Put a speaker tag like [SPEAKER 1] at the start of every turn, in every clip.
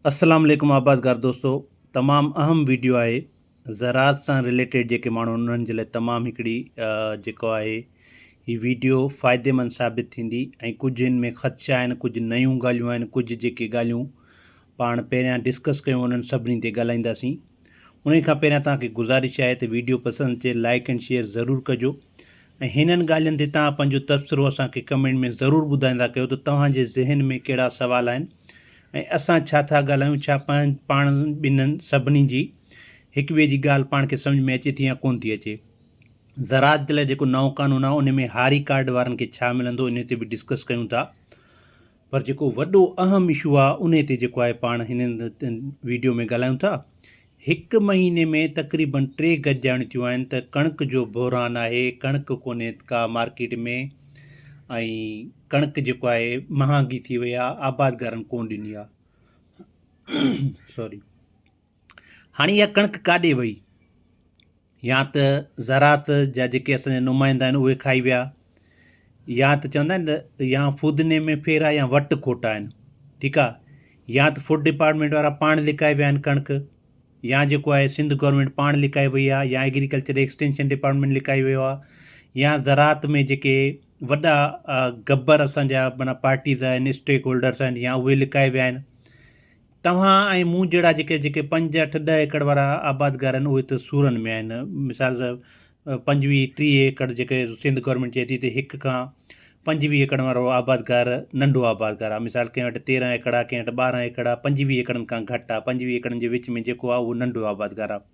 [SPEAKER 1] السلام عليڪم آبادگار دوستو تمام اهم ويڊيو آهي زراعت سان رليٽيڊ جيڪي ماڻهو انهن جي لاء تمام هڪڙي جيڪو آهي هي ويڊيو فائديمند ثابت ٿيندي ۽ ڪجهه هن ۾ خدشا آهن ڪجهه نيون ڳالهيون آهن ڪجهه جيڪي ڳالهيون پاڻ پهريان ڊسڪس ڪيون انهن سڀني تي ڳالهائينداسين انهي کان پهريان توهان کي گذارش آهي ته ويڊيو پسند اچي لائڪ ۽ شيئر ضرور ڪجو ۽ هنن ڳالهين تي توهان پنهنجو تبصرو اسان کي ڪمينٽ ۾ ضرور ٻڌائيندا ڪيو ته توهان جي ذهن ۾ ڪهڙا سوال آهن ۽ اسان ڇا ٿا ڳالهايون، ڇا پاڻ ٻنهن سڀني جي هڪ ٻئي جي ڳالهه پاڻ کي سمجهه ۾ اچي ٿي يا ڪونه ٿي اچي. زراعت جي لاء جيڪو نئون قانون آهي ان ۾ هاري ڪارڊ وارن کي ڇا ملندو انهي تي به ڊسڪس ڪيون ٿا پر جيڪو وڏو اهم اشو آهي انهي تي جيڪو آهي پاڻ هن ويڊيو ۾ ڳالهايون ٿا. هڪ مهيني ۾ تقريبن ٽي گڏجاڻيون ٿيون آهن ته ڪڻڪ جو بحران آهي، ڪڻڪ ڪونهي ڪا مارڪيٽ ۾ ۽ ڪڻڪ جيڪو آهي مهانگي ٿي وئي آهي آبادگارن ڪونه ڏني آهي سوري هاڻي اها ڪڻڪ ڪاڏي وئي يا ته زراعت جا جيڪي اسان جا نمائندا آهن اهي کائي ويا يا ته چوندا آهن ته يا ڦودني ۾ ڦيرا يا وٽ کوٽا آهن ٺيڪ آهي يا ته فوڊ ڊپارٽمينٽ وارا پاڻ لڪائي ويا آهن ڪڻڪ يا جيڪو آهي سنڌ گورنمينٽ پاڻ لڪائي وئي آهي يا ايگريڪلچر ايڪسٽينشن ڊپارٽمينٽ لڪائي ويو آهي يا زراعت ۾ جيڪي وڏا گبر اسان جا معنيٰ پارٽيز آهن اسٽيڪ هولڊرس آهن يا اهي لڪائي ويا آهن توهان ۽ مون جهڙا جيڪي جيڪي پنج اٺ ڏهه ايڪڙ وارا آبادگار آهن اهي ته سورن ۾ آهن مثال 25 30 ايڪڙ جيڪي سنڌ گورنمينٽ چئي ٿي ته هڪ کان 25 ايڪڙ وارو آبادگار ننڍو آبادگار آهي مثال ڪنهن وٽ 13 ايڪڙ آهي ڪنهن وٽ 12 ايڪڙ آهي 25 ايڪڙن کان گهٽ آهي 25 ايڪڙن جي وچ ۾ جيڪو آهي اهو ننڍو آبادگار آهي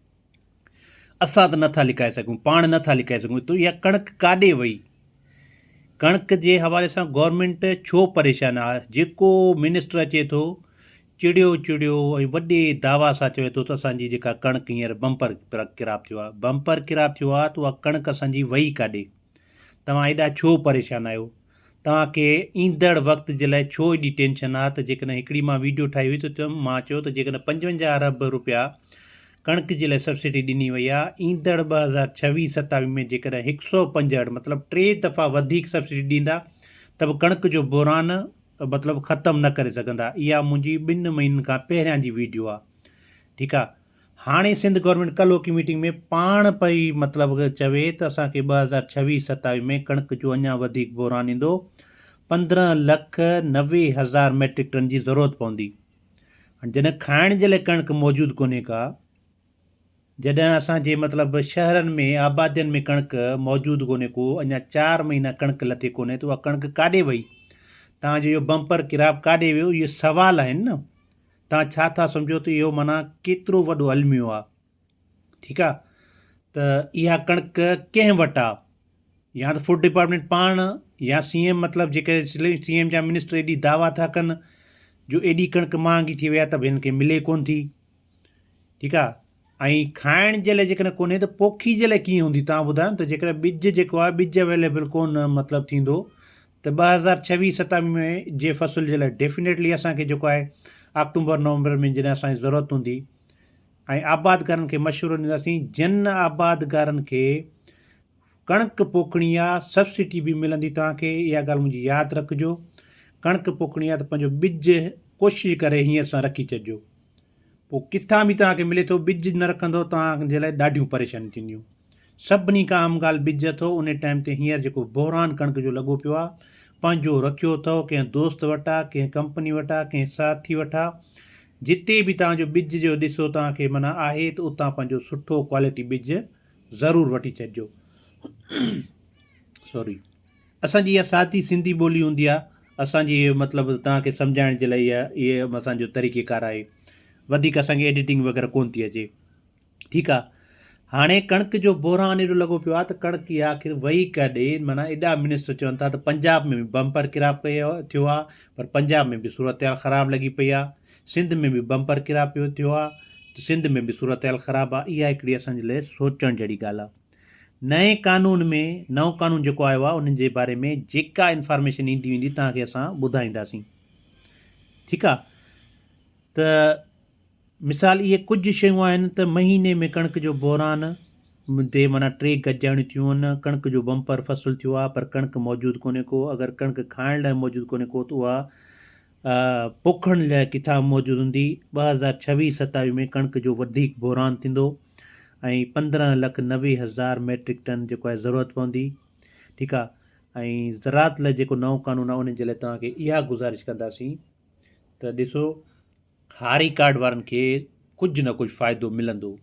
[SPEAKER 1] اسان ته نٿا لڪائي سگهون پاڻ نٿا لڪائي سگهون ته اها ڪڻڪ ڪاڏي وئي ڪڻڪ جي حوالي سان گورنمينٽ ڇو پريشان آ جيڪو منسٽر اچي ٿو چڙيو چڙيو ۽ وڏي دعويٰ سان چوي ٿو ته اسان جي جيڪا ڪڻڪ هينئر بمپر ڪراپ ٿيو آ بمپر ڪراپ ٿيو آ ته اها ڪڻڪ اسان جي وئي ڪاڏي توهان ايڏا ڇو پريشان آهيو توهان کي ايندڙ وقت جي لاء ڇو ايڏي ٽينشن آ ته جيڪڏهن هڪڙي مان ويڊيو ٺاهي هئي ته مان چيو ته جيڪڏهن 55 ارب روپيا ڪڻڪ جي لاء سبسڊي ڏني وئي آ ايندڙ 2026 27 ۾ جيڪڏهن هڪ سئو پنجهٺ مطلب ٽي دفعا وڌيڪ سبسڊي ڏيندا ته به ڪڻڪ جو بحران مطلب ختم نه ڪري سگهندا اها منهنجي ٻن مهينن کان پهريان جي ويڊيو آ ٺيڪ آ هاڻي سنڌ گورنمينٽ ڪلهوڪي ميٽنگ ۾ پاڻ پئي مطلب چوي ته اسان کي 2026 27 ۾ ڪڻڪ جو اڃا وڌيڪ بحران ايندو 15 لک 90 هزار ميٽرڪ ٽن جي ضرورت پوندي هاڻي جڏهن کائڻ جي لاء ڪڻڪ موجود ڪونهي ڪا، جڏهن اسان جي مطلب شهرن ۾ آبادين ۾ ڪڻڪ موجود ڪونهي ڪو، اڃا چار مهينا ڪڻڪ لٿي ڪونهي ته اها ڪڻڪ ڪاڏي وئي؟ توهان جو اهو بمپر ڪراپ ڪاڏي ويو؟ اهي سوال آهن نه؟ توهان ڇا ٿا سمجهو ته اهو معنيٰ ڪيترو وڏو الميو آهي؟ ٺيڪ آ ته اها ڪڻڪ ڪنهن وٽ آ يا ته فوڊ ڊپارٽمينٽ پاڻ يا سي ايم مطلب جيڪي سي ايم جا منسٽر ايڏي دعويٰ ٿا ڪن جو ايڏي ڪڻڪ مهانگي ٿي وئي آ ته به هن کي ملي ڪون ٿي ٺيڪ آ ۽ کائڻ جي لاء جيڪڏهن ڪونهي ته پوکي جي لاء ڪيئن هوندي تان ٻڌايو ته جيڪڏهن ٻج جيڪو آهي ٻج اويليبل ڪون مطلب ٿيندو ته 2026 27 ۾ جي فصل جي لاء ڊيفينيٽلي اسان کي جيڪو آهي آڪٽومبر نومبر ۾ جڏهن اسان جي ضرورت هوندي ۽ آبادگارن کي مشورو ڏينداسين جن آبادگارن کي ڪڻڪ پوکڻي آ سبسڊي به ملندي توهان کي اها ڳالهه منهنجي ياد رکجو ڪڻڪ پوکڻي آ ته پنهنجو ٻج ڪوشش ڪري هينئر سان رکي ڇڏجو پوء ڪٿان به توهان کي ملي ٿو ٻج نه رکندو توهان جي لاء ڏاڍيون پريشانيون ٿينديون سڀني کان اهم ڳالهه ٻج اٿو ان ٽائيم تي هينئر جيڪو بحران ڪڻڪ جو لڳو پيو آ پنهنجو رکيو اٿو ڪنهن دوست وٽ آ ڪنهن ڪمپني وٽ آ ڪنهن ساٿي وٽ آ جتي به توهان جو ٻج جو ڏسو توهان کي معنيٰ آهي ته اتان پنهنجو سٺو ڪوالٽي ٻج ضرور وٺي ڇڏجو سوري اسان جي اها سادي سنڌي ٻولي هوندي آ اسان جي مطلب توهان کي سمجهائڻ جي لاء اها اهي اسان جو طريقي ڪار آهي وڌيڪ اسان کي ايڊيٽنگ وغيره ڪون ٿي اچي ٺيڪ آ هاڻي ڪڻڪ جو بحران ايڏو لڳو پيو آ ته ڪڻڪ اها آخر وئي ڪاڏي معنيٰ ايڏا منسٽر چون ٿا ته پنجاب ۾ به بمپر ڪراپ ڪيو ٿيو آ پر پنجاب ۾ به صورتحال خراب لڳي پئي آ سنڌ ۾ به بمپر ڪراپ پيو ٿيو آ ته سنڌ ۾ به صورتحال خراب آ اها هڪڙي اسان جي لاء سوچڻ جهڙي ڳالهه آ نئين قانون ۾ نئون قانون جيڪو آيو آ ان جي باري ۾ جيڪا انفارميشن ايندي ويندي توهان کي اسان ٻڌائينداسين ٺيڪ آ ته مثال اهي ڪجهه شيون آهن ته مهيني ۾ ڪڻڪ جو بحران تي معنيٰ ٽي گڏجاڻيون ٿيون آهن، ڪڻڪ جو بمپر فصل ٿيو آهي پر ڪڻڪ موجود ڪونهي ڪو، اگر ڪڻڪ کائڻ لاء موجود ڪونهي ڪو ته اها پوکڻ لاء ڪٿان موجود هوندي، 2026 27 ۾ ڪڻڪ جو وڌيڪ بحران ٿيندو ۽ 15 لک 90 هزار ميٽرڪ ٽن جيڪو آهي ضرورت پوندي ٺيڪ آ ۽ زراعت لاء جيڪو نئون قانون آ ان جي لاء توهان کي اها گذارش ڪنداسين ته ڏسو هاري ڪارڊ وارن کي ڪجهه نه ڪجهه فائدو ملندو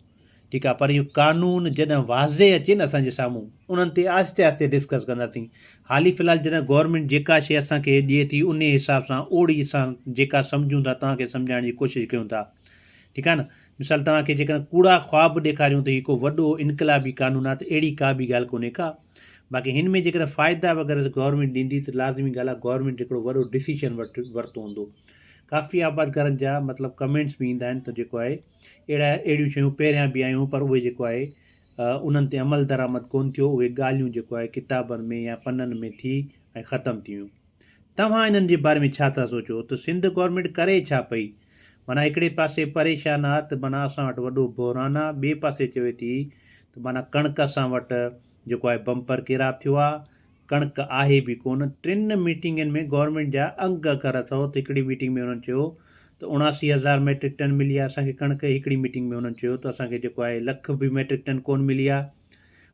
[SPEAKER 1] ٺيڪ آ پر اهو قانون جڏهن واضح اچي نه اسان جي سامهون انهن تي آهستي آهستي ڊسڪس ڪنداسين حالي في الحال جڏهن گورنمينٽ جيڪا شي اسان کي ڏئي ٿي انهي حساب سان اوڙي اسان جيڪا سمجهون ٿا توهان کي سمجهائڻ جي ڪوشش ڪيون ٿا ٺيڪ آ نه مثال توهان کي جيڪڏهن ڪوڙا خواب ڏيکاريون ته هي ڪو وڏو انقلابي قانون آ ته اهڙي ڪا به ڳالهه ڪونهي ڪا باقي هن ۾ جيڪڏهن فائدا وغيره گورنمينٽ ڏيندي ته لازمي ڳالهه آ گورنمينٽ هڪڙو وڏو ڊسيشن ورتو هوندو ڪافي آبادگارن جا مطلب ڪمينٽس به ايندا آهن ته جيڪو آهي اهڙا اهڙيون شيون پهريان به آيون پر اهي جيڪو آهي انهن تي عمل درآمد ڪون ٿيو اهي ڳالهيون جيڪو آهي ڪتابن ۾ يا پنن ۾ ٿي ۽ ختم ٿي ويون توهان انهن جي باري ۾ ڇا ٿا سوچو ته سنڌ گورنمينٽ ڪري ڇا پئي معنيٰ هڪڙي پاسي پريشان آ ته معنيٰ اسان وٽ وڏو بحران آ ٻئي پاسي چوي ٿي ته معنيٰ ڪڻڪ اسان وٽ جيڪو آهي بمپر ڪيراب ٿيو آ ڪڻڪ آهي به ڪونه. ٽن ميٽنگن ۾ گورنمينٽ جا انگ اکر اٿئو ته هڪڙي ميٽنگ ۾ انهن چيو ته 79 هزار ميٽرڪ ٽن ملي آهي اسان کي ڪڻڪ، هڪڙي ميٽنگ ۾ انهن چيو ته اسان کي جيڪو آهي لک به ميٽرڪ ٽن ڪونه ملي آهي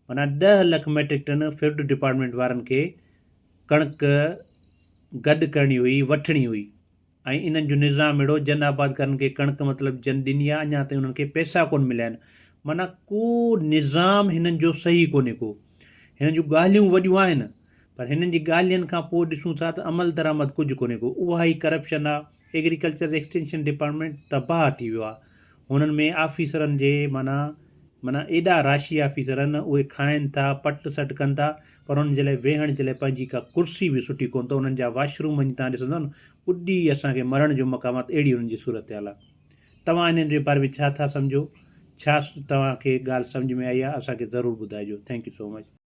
[SPEAKER 1] معنيٰ 10 lakh metric ton food department وارن کي ڪڻڪ گڏ ڪرڻي هئي وٺڻي هئي. ۽ انهن جو نظام اهڙو جن آبادگارن کي ڪڻڪ مطلب جن ڏني آهي اڃا تائين انهن کي پئسا ڪونه مليا آهن معنيٰ ڪو نظام هنن جو صحيح ڪونهي ڪو هنن جون ڳالهيون وڏيون آهن پر هنن جي ڳالهين کان پوء ڏسون ٿا ته عمل درآمد ڪجهه ڪونهي ڪو اها ئي ڪرپشن آهي ايگريڪلچر ايڪسٽينشن ڊپارٽمينٽ تباهه ٿي ويو آهي هنن ۾ آفيسرن جي معنيٰ معنيٰ ايڏا راشي آفيسر آهن اهي کائن ٿا پٽ سٽ ڪن ٿا پر انهن جي لاء ويهڻ جي لاء پنهنجي ڪا ڪرسي به سٺي ڪونه اٿو انهن جا واش روم وڃي توهان ڏسندو نه اڏي اسان کي مرڻ جو مقام آهي ته اهڙي انهن جي صورتحال آهي توهان انهن جي باري ۾ ڇا ٿا سمجهو ڇا توهان کي ڳالهه سمجهه ۾ آئي آهي اسان کي ضرور ٻڌائجو thank you so much.